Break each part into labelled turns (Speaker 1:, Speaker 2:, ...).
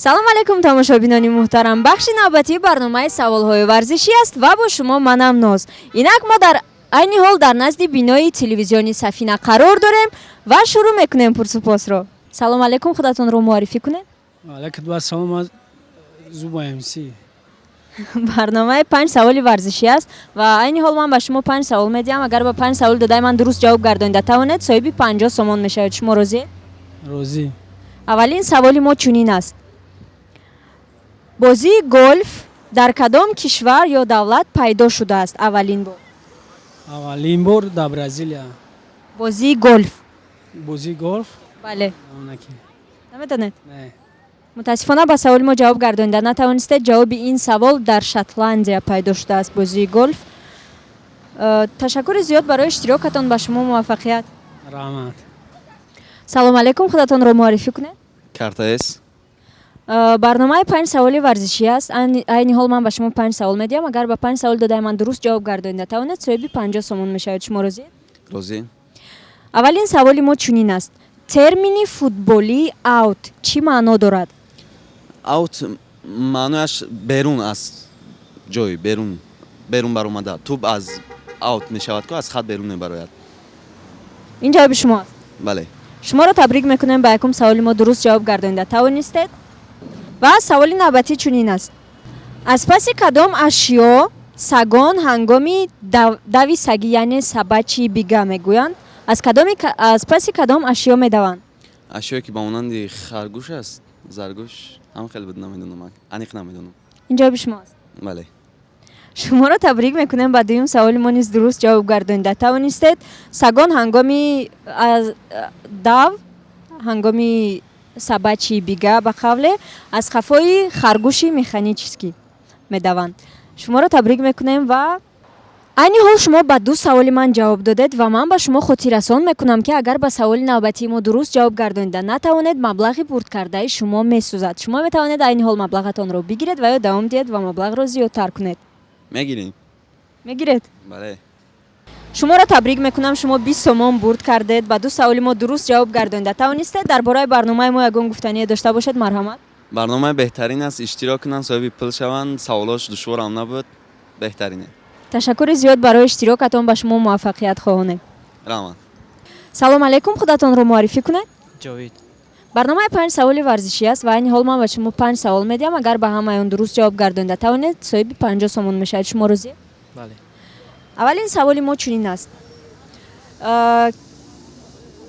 Speaker 1: Салом алейкум, тамошобинони муҳтарам! Бахши навбатии барномаи саволҳои варзишӣ аст ва бо шумо манам, Ноз. Инак, мо дар айни ҳол дар назди бинои телевизиони Сафина қарор дорем ва шурӯъ мекунем пурсупосро. Салом алейкум, худатонро муаррифӣ кунед.
Speaker 2: Алейкум ассалом, аз Зуба МС.
Speaker 1: Барномаи панҷ саволи варзишӣ аст ва айни ҳол ман ба шумо панҷ савол медиҳам. Агар ба панҷ савол додаи ман дуруст ҷавоб гардонида тавонед, соҳиби 50 сомон мешавед. Шумо розиед?
Speaker 2: Розӣ.
Speaker 1: Аввалин саволи мо чунин аст: бозии голф дар кадом кишвар ё давлат пайдо шудааст аввалин бор?
Speaker 2: Аввалин бор дар Бразилия.
Speaker 1: Бозии голф.
Speaker 2: Бозии голф?
Speaker 1: Бале.
Speaker 2: Наки.
Speaker 1: Наметонед?
Speaker 2: Не.
Speaker 1: Мутаассифона, ба саволи мо ҷавоб гардонида натавонистед. Ҷавоби ин савол: дар Шотландия пайдо шудааст бозии голф. Ташаккури зиёд барои иштирокатон, ба шумо муваффақият.
Speaker 2: Раҳмат.
Speaker 1: Салом алейкум, худатонро муаррифӣ кунед.
Speaker 3: Картаэс.
Speaker 1: Барномаи панҷ саволи варзишӣ аст. Айни ҳол ман ба шумо панҷ савол медиҳам. Агар ба панҷ савол додаи ман дуруст ҷавоб гардонида тавонед, соҳиби 50 сомон мешавед. Шумо розиед?
Speaker 3: Розӣ.
Speaker 1: Аввалин саволи мо чунин аст: термини футболии аут чӣ маъно дорад?
Speaker 3: Аут маънояш берун аз ҷой, берун, берун баромада. Тӯб аз аут мешавад ку, аз хат берун мебарояд.
Speaker 1: Ин ҷавоби шумо аст?
Speaker 3: Бале.
Speaker 1: Шуморо табрик мекунем, ба якум саволи мо дуруст ҷавоб гардонида тавонистед. Ва саволи навбатӣ чунин аст: аз паси кадом ашё сагон ҳангоми дави сагӣ, яъне собачий бега мегӯянд, аз паси кадом ашё медаванд?
Speaker 3: Ашёе ки ба монанди харгӯш аст, заргӯш ҳам хеле буд, намедонам, аниқ намедонам.
Speaker 1: Ин ҷавоби шумо аст?
Speaker 3: Бале.
Speaker 1: Шуморо табрик мекунем, ба дуюм саволи мо низ дуруст ҷавоб гардонида тавонистед. Сагон ҳангоми дав, ҳангоми собачий бега, ба қавле, аз қафои харгӯши механический медаванд. Шуморо табрик мекунем. Ва айни ҳол шумо ба ду саволи ман ҷавоб додед ва ман ба шумо хотиррасон мекунам, ки агар ба саволи навбатии мо дуруст ҷавоб гардонида натавонед, маблағи бурдкардаи шумо месӯзад. Шумо метавонед айни ҳол маблағатонро бигиред ва ё давом диҳед ва маблағро зиёдтар кунед.
Speaker 3: Мегирем.
Speaker 1: Мегиред?
Speaker 3: Бале.
Speaker 1: Шуморо табрик мекунам, шумо 20 сомон бурд кардед, ба ду саволи мо дуруст ҷавоб гардонида тавонистед. Дар бораи барномаи мо ягон гуфтание дошта бошед, марҳамат.
Speaker 3: Барномаи беҳтарин аст, иштирок кунанд, соҳиби пул шаванд. Саволош душворам набуд, беҳтарине.
Speaker 1: Ташаккури зиёд барои иштирокатон, ба шумо муваффақият хоҳонем.
Speaker 3: Раҳмат.
Speaker 1: Салом алейкум, худатонро муаррифӣ кунед.
Speaker 4: Ҷовид.
Speaker 1: Барномаи панҷ саволи варзишӣ аст ва айни ҳол ман ба шумо панҷ савол медиҳам. Агар ба ҳамаи он дуруст ҷавоб гардонида тавонед, соҳиби 50 сомон мешавед. Шумо розиед?
Speaker 4: Бале.
Speaker 1: Аввалин саволи мо чунин аст: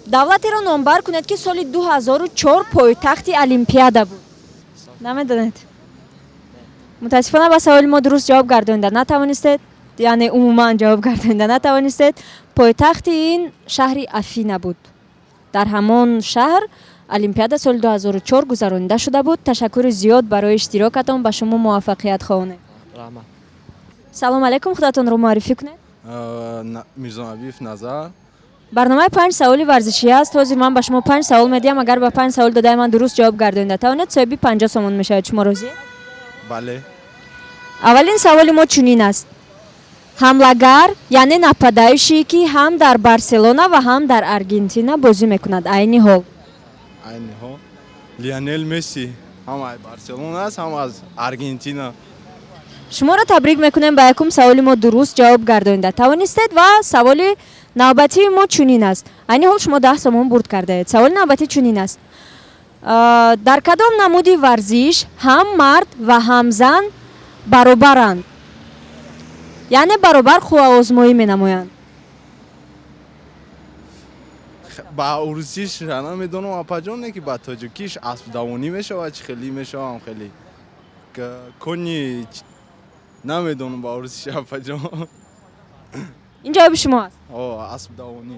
Speaker 1: давлатеро номбар кунед, ки соли 2004 пойтахти Олимпиада буд. Намедонед? Мутаассифона, ба саволи мо дуруст ҷавоб гардонида натавонистед, яъне умуман ҷавоб гардонида натавонистед. Пойтахти ин шаҳри Афина буд. Дар ҳамон шаҳр Олимпиада соли 2004 гузаронида шуда буд. Ташаккури зиёд барои иштирокатон, ба шумо муваффақият хоҳонем.
Speaker 4: Раҳмат.
Speaker 1: Салом алейкум, худатонро муаррифӣ кунед.
Speaker 5: Мирзонабиев Назар.
Speaker 1: Барномаи панҷ саволи варзишӣ аст. Ҳозир ман ба шумо панҷ савол медиҳам. Агар ба панҷ савол додаи ман дуруст ҷавоб гардонида тавонед, соҳиби 50 сомон мешавед. Шумо розиед?
Speaker 5: Бале.
Speaker 1: Аввалин саволи мо чунин аст: ҳамлагар, яъне нападающий, ки ҳам дар Барселона ва ҳам дар Аргентина бозӣ мекунад айни ҳол?
Speaker 5: Айни ҳол Лионел Месси, ҳам аз Барселона аст, ҳам аз Аргентина.
Speaker 1: Шуморо табрик мекунем, ба якум саволи мо дуруст ҷавоб гардонида тавонистед. Ва саволи навбатии мо чунин аст. Айни ҳол шумо 10 сомон бурд кардаед. Саволи навбатӣ чунин аст: дар кадом намуди варзиш ҳам мард ва ҳам зан баробаранд, яъне баробар қувваозмоӣ менамоянд?
Speaker 5: Ба урусиш намедонам, апаҷон, не ки ба тоҷикиш аспдавонӣ мешавад, чӣ хеле мешавам, хеле кони намедонам ба урусиш, апаҷон.
Speaker 1: Ин ҷавоби шумо аст?
Speaker 5: О, аспдавонӣ.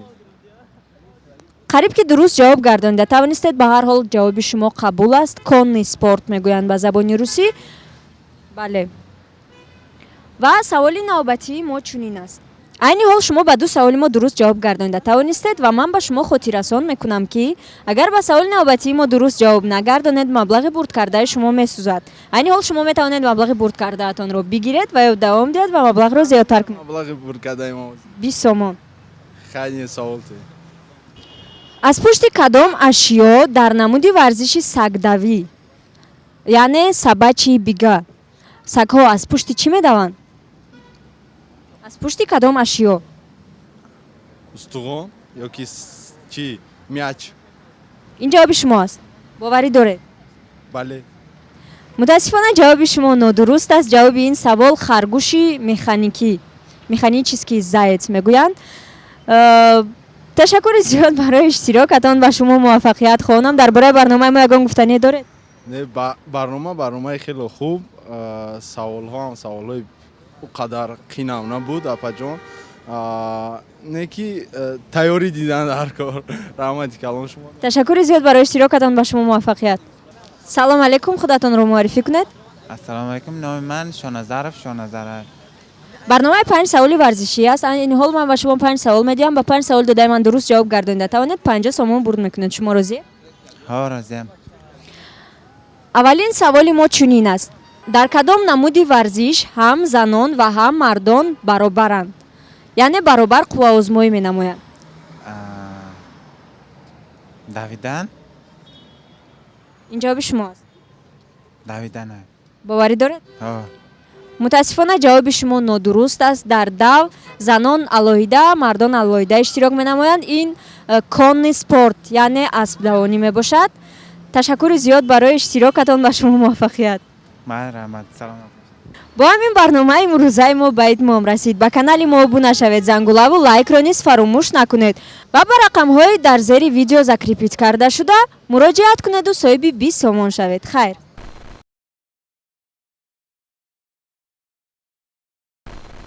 Speaker 1: Қариб ки дуруст ҷавоб гардонида тавонистед. Ба ҳар ҳол, ҷавоби шумо қабул аст. Конный спорт мегӯянд ба забони русӣ. Бале. Ва саволи навбатии мо чунин аст. Айни ҳол шумо ба ду саволи мо дуруст ҷавоб гардонида тавонистед ва ман ба шумо хотиррасон мекунам, ки агар ба саволи навбатии мо дуруст ҷавоб нагардонед, маблағи бурдкардаи шумо месӯзад. Айни ҳол шумо метавонед маблағи бурдкардаатонро бигиред ва ё давом диҳед ва маблағро зиёдтар кунед.
Speaker 5: Маблағи бурдкардаи мо?
Speaker 1: 20 сомон.
Speaker 5: Хайни, савол те.
Speaker 1: Аз пушти кадом ашё дар намуди варзиши сагдавӣ Яъне собачья бега. Сагҳо аз пушти чӣ медаванд? Аз пушти кадом ашё?
Speaker 5: Устухон ё ки чӣ, мяч.
Speaker 1: Ин ҷавоби шумо аст, боварӣ доред?
Speaker 5: Бале.
Speaker 1: Мутаассифона, ҷавоби шумо нодуруст аст. Ҷавоби ин савол харгӯши механикӣ, механический заяц мегӯянд. Ташаккури зиёд барои иштирокатон, ба шумо муваффақият хоҳонам. Дар бораи барномаи мо ягон гуфтание доред?
Speaker 5: Не, барнома барномаи хеле хуб. Саволҳо ҳам саволҳои ӯ қадар қинам набуд, апаҷон. Не ки тайёрӣ дидан дар кор. Раҳмати калон шумо.
Speaker 1: Ташаккури зиёд барои иштирокатон, ба шумо муваффақият. Салом алейкум, худатонро муаррифӣ кунед.
Speaker 4: Ассалому алайкум, номи ман Шоназаров Шоназар.
Speaker 1: Барномаи «Панҷ саволи варзишӣ» аст. Ин ҳол ман ба шумо панҷ савол медиҳам. Ба панҷ савол додаи ман дуруст ҷавоб гардонида тавонед, 50 сомон бурд мекунед. Шумо розӣ?
Speaker 4: Ҳо, розиям.
Speaker 1: Аввалин саволи мо чунин аст: дар кадом намуди варзиш ҳам занон ва ҳам мардон баробаранд, яъне баробар қувваозмоӣ менамоянд?
Speaker 4: Давидан.
Speaker 1: Ин ҷавоби шумо аст?
Speaker 4: Давидан.
Speaker 1: Боварӣ доред?
Speaker 4: Ҳо.
Speaker 1: Мутаассифона, ҷавоби шумо нодуруст аст. Дар дав занон алоҳида, мардон алоҳида иштирок менамоянд. Ин конный спорт, яъне аспдавонӣ мебошад. Ташаккури зиёд барои иштирокатон, ба шумо муваффақият.
Speaker 4: Ман раҳмат, саломат.
Speaker 1: Бо ҳамин барномаи имрӯзаи мо ба итмом расид. Ба канали мо обуна шавед, зангулаву лайкро низ фаромӯш накунед ва ба рақамҳои дар зери видео закрепить карда шуда муроҷиат кунеду соҳиби 20 сомон шавед. Хайр.